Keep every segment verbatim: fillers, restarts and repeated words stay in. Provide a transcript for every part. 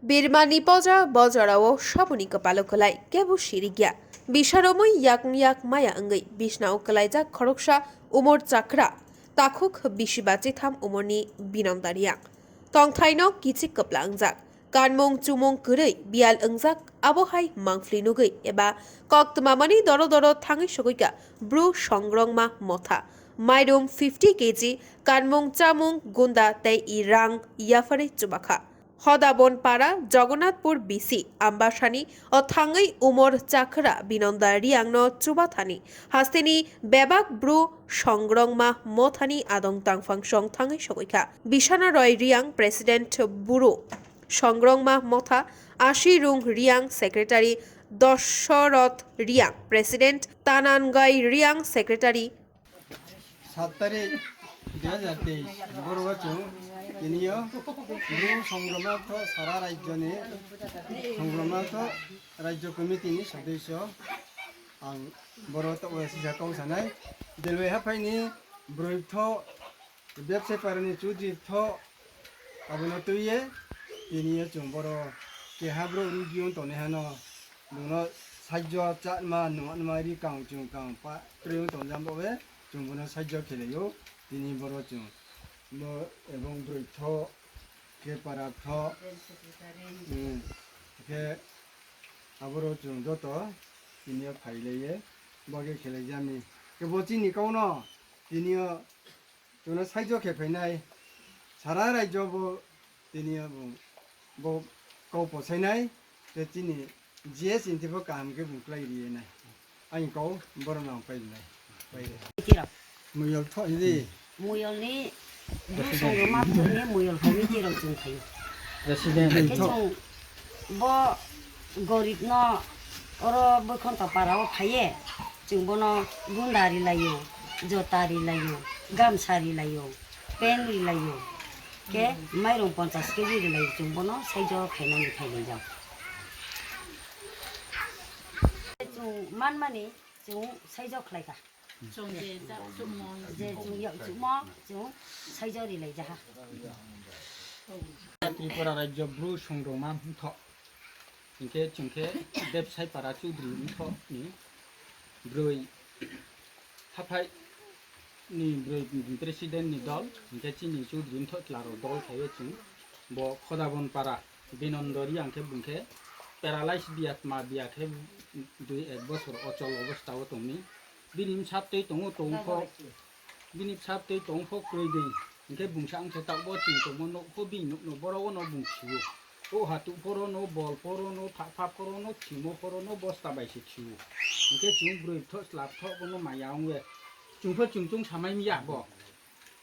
Birmani poja bojorao saboni kwpalo kwlai kebo sirikya. Bisaromwi yakung yak maya wngwi bisnao kwlaijak khoroksa umor chakra takhuk bisi ba chitham umorni Binonda Reang. Tongthaino kichik kwpla wngjak. Kanmung chumung kwrwi biyal wngjak, abo hai mangpli nugwi eba kok twmamani doro doro thangwi sogwikha Bru Songrongma Motha. Mairum fifty K G, kanmung chamung gunda tei i rang yapharwi chubakha. Hodabon para, Jagannathpur B C, Ambasani o thangwi umor chakra Binonda Reangno chubathani hasteni bebak Bru Songrongma Mothani adong tangphang song thangwi sogwikha. Bisana Roy Reang, President Bru Songrongma Motha, Ashi Rung Reang, Secretary Dosoroth Reang, President Tanangai Reang, Secretary. Sat tarik dui hajar teis, boro o chwng tini o Bru Songrongma Motha sara rajyoni Songrongma Motha rajya committee ni sodosyo ang boro o sisa kok sanai. Delwai haphaini bwrwi tho Bebsai parani chudri tho abono twiye tini o chwng boro keha bro rugi wng tongnai hano bungno sajjo chama numa numa ri kang chwng kang pa twi wng tongjak bo be chwng bono sajjo khelaio tini boro chwng bo ebong bwrwi tho ke para tho hmm, ke aboro chwng joto tini o phailaye bo ke khelaijami ke bo chini kauno tini o Chwngno saijo khe phainai, sara raijo bo tini bo, bo kau posainai, tei chini G S ni teibo kaham khe bung klai riye nai. Ani kau borok no ang pai rinai. Tirok. Muyol tho di. Muyol ni, Bru Songrongma Motha ni muyol phai ni tirok chwng phaio. President. Khe chwng bo gorib no oro Boikhonto para o phaiye, chwng bono gunda rilaio, jota rilaio, gamsa rilaio, pen rilaio, khe mairung ponchas kg rilaio, chwng bono saijo khainani phailaijak. Chwng manmani chwng saijo khlaikha. Chwng je jak chukmo. Je chwng yak chukmo, chwng saijo rilaijaha. Tripura rajyo Bru Songrongma Motha. Hinkhe chwng khe Bebsai para Chudri Motha ni bwrwi haphai ni bwrwi president ni dol, hinkhe chini Chudri Motha chwla rok dol khaio chwng. Bo Khodabon para Binondo Reang khe bung khe paralyze biya tma biya khe dui ek bosor ochol obostha o tongni. Bini bwsa twi tongo tongphok, bini bwsa twi tongphok kwrwi di. Hinkhe bungsa wngkhe tabuk bo chwng tongmo nukpho bini nukno borok ono bung thio. O hatu phorono, bol phorono, thakpha phorono, thimo phorono bosta bai se thio. Hinkhe chwng bwrwi tho chwla tho bono maya wngwi. Chwngpho chwng chwng samai miya bo.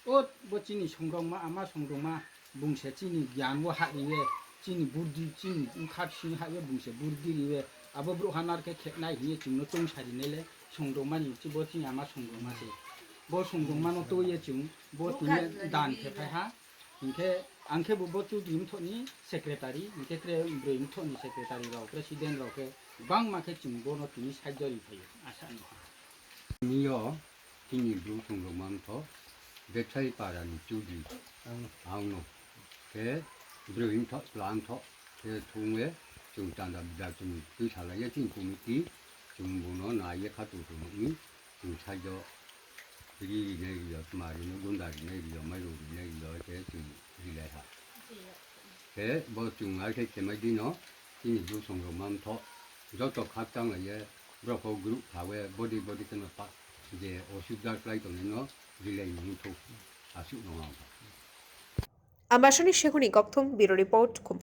O bo chini songrokma, ama songrokma, bungse chini gyan o ha riwe, chini burdi, chini bwkha bising ha riwe, bungse burdi riwe, abo brouh hanar khe khenai hinwi chwngno chwng sarinai le songrokmani, bo chini ama songrokma se. Bo songrokmano twiwi chwng bo tini dan khe phai ha, hinkhe ang khe bo, bo Chudri Motha ni secretary, hinkhe tre bwrwi Motha ni secretary rok, president rok khe bangma khe chwng bono tini side o ri phaio, asa no. Tini o Chini bru songrokma wngkha Bethai parani Chudri. Ang. Ang no. Khe bwrwi wngtho, chwla wngtho. Khe thungwi chwng chanda bwja chwng twi salaiya chini committee. Chwng bono naiya kha tung tung nukni. Chwng saijo ri rinai rio, tma rino, gunda rinai rio, mairum rinai rio, khe chwng rilai ha. Khe bo chwng hai khe chemai dino, chini bru songrokma wngtho, joto khakchang laiye, borok kok group khawe, body body kheno pa, je osubida klai tongnaino rilai nung thung, aswk no ang. Ambasani Shekhuni Kokthum, Bureau Report, Khum.